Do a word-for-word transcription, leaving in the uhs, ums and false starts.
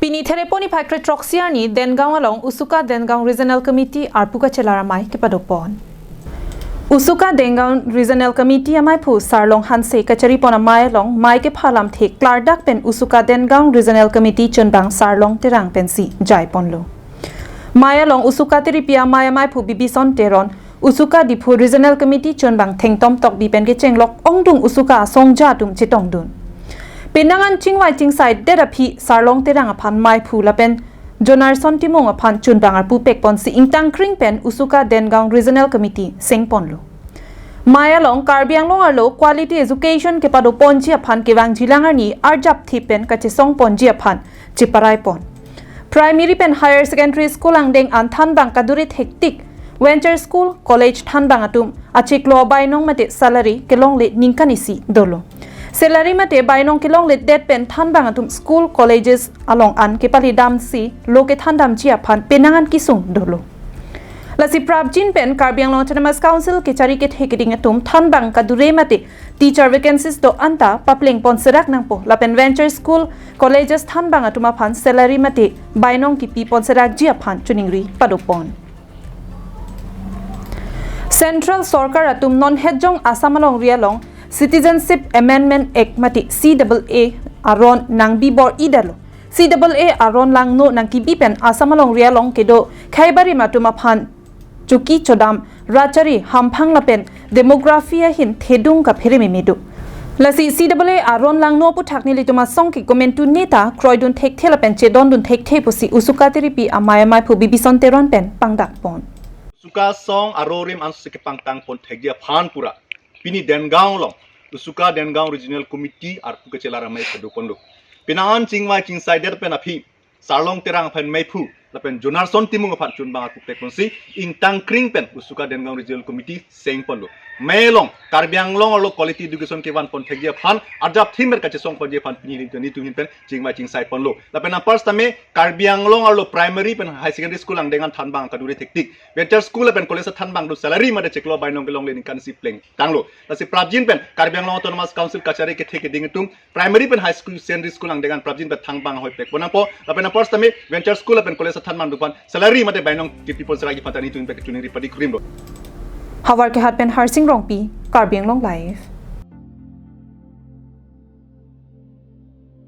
Pini Therepo niphai kre throksi arni Dengaon along Usuka Dengaon Regional Committee arpu kachelar amei kepadopon. Usuka Dengaon Regional Committee amaiphu Sarlong Hanse kacharipon amei along mei kepha lamthe klardak pen Usuka Dengaon Regional Committee chunbang Sarlong Terang pensi jaiponlo. Mei along Usuka Teripi amei amaiphu Bibison Teron, Usuka Diphu Regional Committee chunbang Thengtom Tokbi pen kechenglok ongdung Usuka asongja atum chetongdun. Penang an chingvai chingsai det aphi Sarlong Terang aphan meiphu lapen Jonarson Timung aphan chunbang arpu pekponsi ingtangkring pen Usuka Dengaon Regional Committee sengponlo. Mei along Karbi Anglong arlo quality education kepadoponji aphan kevangjilang arni arjapthip pen kachesongponji aphan cheparaipon. Primary pen Higher Secondary School angdeng an thanbang kadure thektik, venture school, college thanbang atum achiklo bainong mate salary kelongle ningkan isi dolo. Salary mate bainong kelongledet pen thanbang atum school, colleges along an kepalidamsi lo kethandamji aphan penang an kesung dolo. Lasi prapjin pen Karbi Anglong Autonomous Council kechari kethe keding atum thanbang kadure mate teacher vacancies do-an ta paplengpon serak nangpo lapen venture school, colleges thanbang atum aphan salary mate bainong kepipon serakji aphan choningri padopon. Central Sorkar atum non hetjong Assam alongri along Citizenship Amendment Act mate C A A aron nangbi bor-idetlo. C A A aron langno nangkebi pen Assam alongri along kedo khaibarim atum aphan choki chodam, rachari, hamphang lapen demography ahin thedung kaphere meme do. Lasi C A A aron langno aputhak nelitum asong ke komentu neta kroidun thekthe lapen chedondun thekthe pusi Usuka Teripi amei amaiphu Bibison Teron pen pangdakpon. Usuka song arorim ansi kepangtangpon thekji aphan pura pini Dengaon along Usuka Dengaon Regional Committee arpu kachelar amei kepadoponlo. Penang an chingvai chingsai det pen aphi Sarlong Terang aphan meiphu lapen Jonarson Timung aphan chunbang arpu pekponsi ingtangkring pen Usuka Dengaon Regional Committee sengponlo. Mei along Karbi Anglong arlo quality education kevanpon thekji aphan arjapthip pen kachesongponji aphan pini nelitum ahin pen chingvai chingsaiponlo. Lapen apar sitame Karbi Anglong arlo primary pen higher secondary school angdeng an thanbang kadure thektik, venture school lapen college thanbang do salary mate chiklo bainong kelongle ningkan isi plengtanglo. Lasi prapjin pen Karbi Anglong Autonomous Council kachari kethe keding atum primary pen high school, secondary school angdeng an prapjin pen thanbang ahoi pekpon nangpo lapen apar sitame venture school lapen college thanbang do aphan salary mate bainong kepipon serakji aphan ta nelitum ahin pen choningri padi kurimlo. Howraghat pen Harsing Rongpi, Karbi Anglong Live.